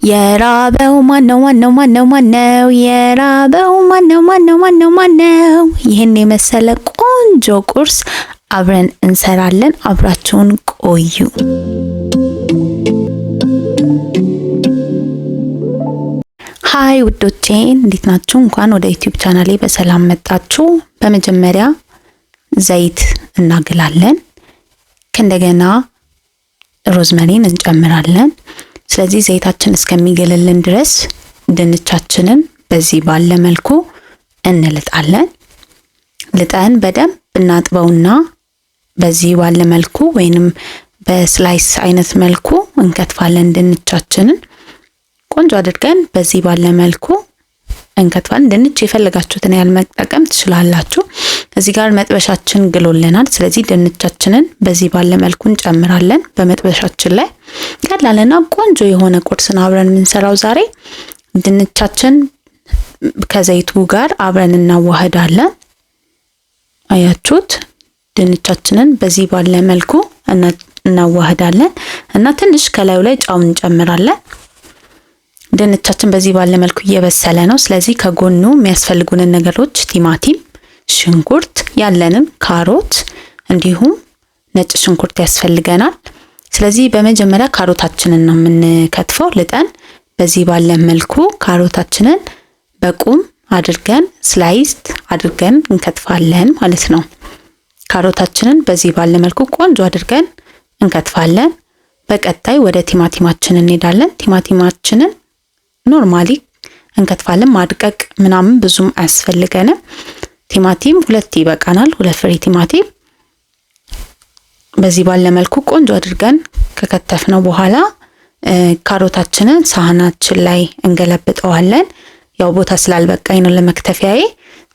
የራበው ማነው? ማነው? ማነው? ማነው? የራበው ማነው? ማነው? ማነው? ማነው? ይህን የመሰለ ቆንጆ ቁርስ አብረን እንሰራለን። አብራችሁን ቆዩ። Hi ውዶቼ፣ እንዴት ናችሁ? እንኳን ወደ ዩቲዩብ ቻናሌ በሰላም መጣችሁ። በመጀመሪያ ዘይት እናግላለን። ከእንደገና rosemary ን እንጨምራለን። ስለዚህ ዘይታችን እስከሚገልልን ድረስ ድንቻችንን በዚህ ባለ መልኩ እንልጣለን። ልጠን በደንብ እናጥበውና በዚህ ባለ መልኩ ወይንም በ slice አይነት መልኩ እንከትፋለን። ድንቻችንን ቆንጆ አድርገን በዚህ ባለ መልኩ እንከትፋለን። ድንች የፈለጋችሁትን ያህል መጠቀም ትችላላችሁ። እዚህ ጋር መጥበሻችን ግሎልናል። ስለዚህ ድንቻችንን በዚህ ባለ መልኩ እንጨምራለን በመጥበሻችን ላይ። ቀላልና ቆንጆ የሆነ ቁርስን አብረን የምንሰራው ዛሬ። ድንቻችን ከዘይቱ ጋር አብረን እናዋህዳለን። አያችሁት? ድንቻችንን በዚህ ባለ መልኩ እናዋህዳለን እና ትንሽ ከላዩ ላይ ጨው እንጨምራለን። ድንቻችን በዚህ ባለ መልኩ እየበሰለ ነው። ስለዚህ ከጎኑ የሚያስፈልጉንን ነገሮች ቲማቲም፣ ሽንኩርት፣ ያለንን ካሮት እንዲሁም ነጭ ሽንኩርት ያስፈልገናል። ስለዚህ በመጀመሪያ ካሮታችንን ነው የምንከትፈው ልጠን። በዚህ ባለ መልኩ ካሮታችንን በቁም አድርገን sliced አድርገን እንከትፋለን ማለት ነው። ካሮታችንን በዚህ ባለ መልኩ ቆንጆ አድርገን እንከትፋለን። በቀጣይ ወደ ቲማቲማችን እንሄዳለን። ቲማቲማችንን normally እንከትፋለን። ማድቀቅ ምናምን ብዙም አያስፈልገንም። ቲማቲም ሁለት ይበቃናል። ሁለት ፍሬ ቲማቲም በዚህ ባለ መልኩ ቆንጆ አድርገን ከከተፍነው በኋላ ካሮታችንን ሳህናችን ላይ እንገለብጠዋለን። ያው ቦታ ስላልበቃኝ ነው ለመክተፊያዬ።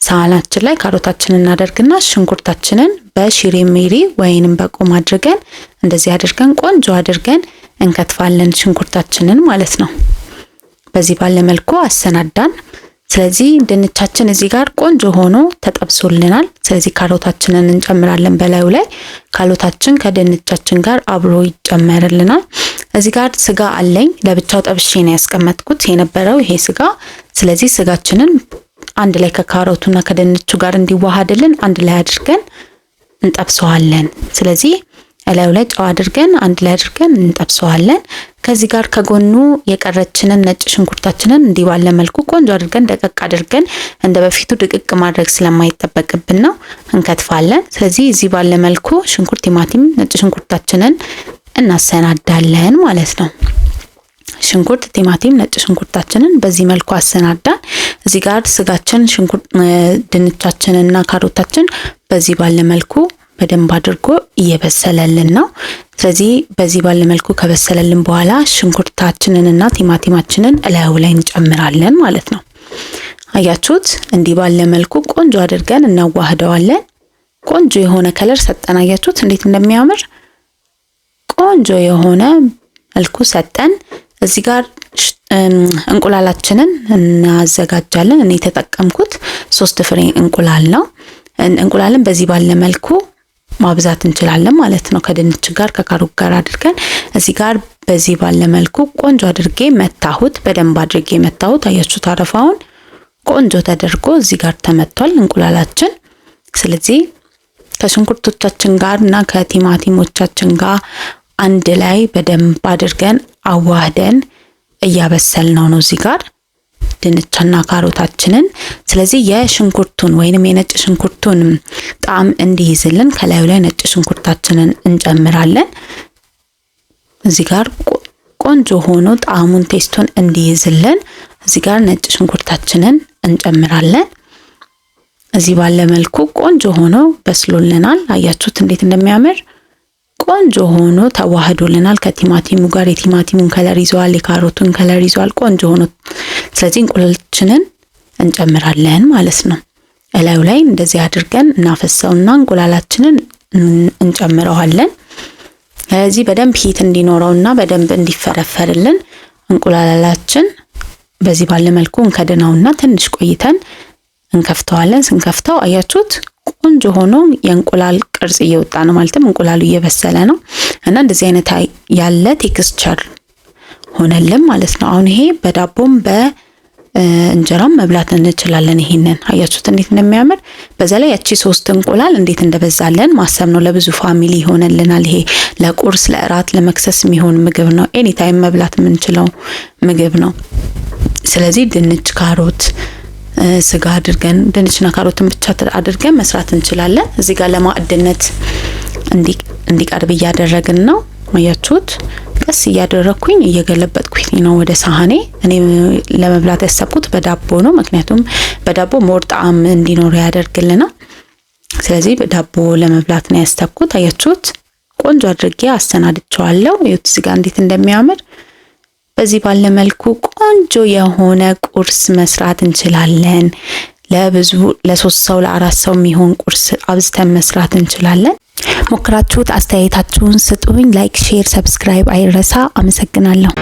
ሳህናችን ላይ ካሮታችንን እናደርግና ሽንኩርታችንን በሽሪ ሚሪ ወይንም በቁም አድርገን እንደዚህ አድርገን ቆንጆ አድርገን እንከትፋለን ሽንኩርታችንን ማለት ነው። በዚህ ባለ መልኩ አሰናዳን። ስለዚህ ድንቻችን እዚህ ጋር ቆንጆ ሆኖ ተጠብሶልናል። ስለዚህ ካሮታችንን እንጨምራለን በላዩ ላይ። ካሮታችን ከድንቻችን ጋር አብሮ ይጨመርልናል። እዚህ ጋር ስጋ አለኝ፣ ለብቻው ጠብሼ ነው ያስቀመጥኩት የነበረው ይሄ ስጋ። ስለዚህ ስጋችንን አንድ ላይ ከካሮቱና ከድንቹ ጋር እንዲዋሃድልን አንድ ላይ አድርገን እንጠብሰዋለን። ስለዚህ እላዩ ላይ ጨው አድርገን አንድ ላይ አድርገን እንጠብሰዋለን። ከዚህ ጋር ከጎኑ የቀረችንን ነጭ ሽንኩርታችንን እንዲህ ባለ መልኩ ቆንጆ አድርገን ደቀቅ አድርገን፣ እንደ በፊቱ ድቅቅ ማድረግ ስለማይጠበቅብን ነው፣ እንከትፋለን። ስለዚህ እዚህ ባለ መልኩ ሽንኩርት፣ ቲማቲም፣ ነጭ ሽንኩርታችንን እናሰናዳለን ማለት ነው። ሽንኩርት፣ ቲማቲም፣ ነጭ ሽንኩርታችንን በዚህ መልኩ አሰናዳን። እዚህ ጋር ስጋችን፣ ሽንኩርት፣ ድንቻችንና ካሮታችን በዚህ ባለ መልኩ በደንብ አድርጎ እየበሰለልን ነው። ስለዚህ በዚህ ባለ መልኩ ከበሰለልን በኋላ ሽንኩርታችንንና ቲማቲማችንን እላዩ ላይ እንጨምራለን ማለት ነው። አያችሁት? እንዲህ ባለ መልኩ ቆንጆ አድርገን እናዋህደዋለን። ቆንጆ የሆነ color ሰጠን። አያችሁት እንዴት እንደሚያምር? ቆንጆ የሆነ መልኩ ሰጠን። እዚህ ጋር እንቁላላችንን እናዘጋጃለን። እኔ የተጠቀምኩት 3 ፍሬ እንቁላል ነው። እንቁላልን በዚህ ባለ መልኩ ማብዛት እንችላለን ማለት ነው። ከድንች ጋር ከካሮት ጋር አድርገን እዚህ ጋር በዚህ ባለ መልኩ ቆንጆ አድርጌ መታሁት። በደንብ አድርጌ መታሁት። አያችሁት አረፋውን ቆንጆ ተደርጎ እዚህ ጋር ተመቷል እንቁላላችን። ስለዚህ ከሽንኩርቶቻችን ጋር እና ከቲማቲሞቻችን ጋር አንድ ላይ በደንብ አድርገን አዋህደን እያበሰልነው ነው እዚህ ጋር ድንችና ካሮታችንን። ስለዚህ የሽንኩርቱን ወይንም የነጭ ሽንኩርቱን ጣዕም እንዲይዝልን ከላዩ ላይ ነጭ ሽንኩርታችንን እንጨምራለን። እዚህ ጋር ቆንጆ ሆኖ ጣዕሙን taste ኡን እንዲይዝልን እዚህ ጋር ነጭ ሽንኩርታችንን እንጨምራለን። እዚህ ባለ መልኩ ቆንጆ ሆኖ በስሎልናል። አያችሁት እንዴት እንደሚያምር? ቆንጆ ሆኖ ተዋህዶልናል ከቲማቲሙ ጋር። የቲማቲሙን color ይዘዋል፣ የካሮቱን color ይዘዋል። ቆንጆ ሆኖ፣ ስለዚህ እንቁላላችንን እንጨምራለን ማለት ነው። እላዩ ላይ እንደዚህ አድርገን እናፈሰውና እንቁላላችንን እንጨምረዋለን። ስለዚህ በደንብ heat እንዲኖረውና በደንብ እንዲፈረፈርልን እንቁላላችን በዚህ ባለ መልኩ እንከድነውና ትንሽ ቆይተን እንከፍተዋለን። ስንከፍተው አያችሁት ቆንጆ ሆኖ የእንቁላል ቅርጽ እየወጣ ነው፣ ማለትም እንቁላሉ እየበሰለ ነው እና እንደዚህ አይነት ያለ texture ሆነልን ማለት ነው። አሁን ይሄ በዳቦም በእንጀራም መብላት እንችላለን። ይሄንን አያችሁት እንዴት እንደሚያምር። በዛ ላይ ያቺ 3 እንቁላል እንዴት እንደበዛለን ማሰብ ነው። ለብዙ family ይሆንልናል። ይሄ ለቁርስ፣ ለእራት፣ ለመክሰስ የሚሆን ምግብ ነው። Anytime መብላት የምንችለው ምግብ ነው። ስለዚህ ድንች፣ ካሮት፣ ስጋ አድርገን ድንችና ካሮትን ብቻ አድርገን መስራት እንችላለን። እዚህ ጋር ለማዕድነት እንዲቀርብ እያደረግን ነው። አያችሁት? ቀስ እያደረግኩኝ እየገለበጥኩኝ ነው ወደ ሳህኔ። እኔ ለመብላት ያሰብኩት በዳቦ ነው። ምክንያቱም በዳቦ more ጣዕም እንዲኖረው ያደርግልናል። ስለዚህ በዳቦ ለመብላት ነው ያሰብኩት። አያችሁት? ቆንጆ አድርጌ አሰናድቼዋለሁ። እዩት እዚህ ጋር እንዴት እንደሚያምር። በዚህ ባለ መልኩ ቆንጆ የሆነ ቁርስ መስራት እንችላለን። ለብዙ ለ3 ሰው ለ4 ሰው የሚሆን ቁርስ አብዝተን መስራት እንችላለን። ሞክራችሁት አስተያየታችሁን ስጡኝ። Like፣ share፣ subscribe አይረሳ። አመሰግናለሁ።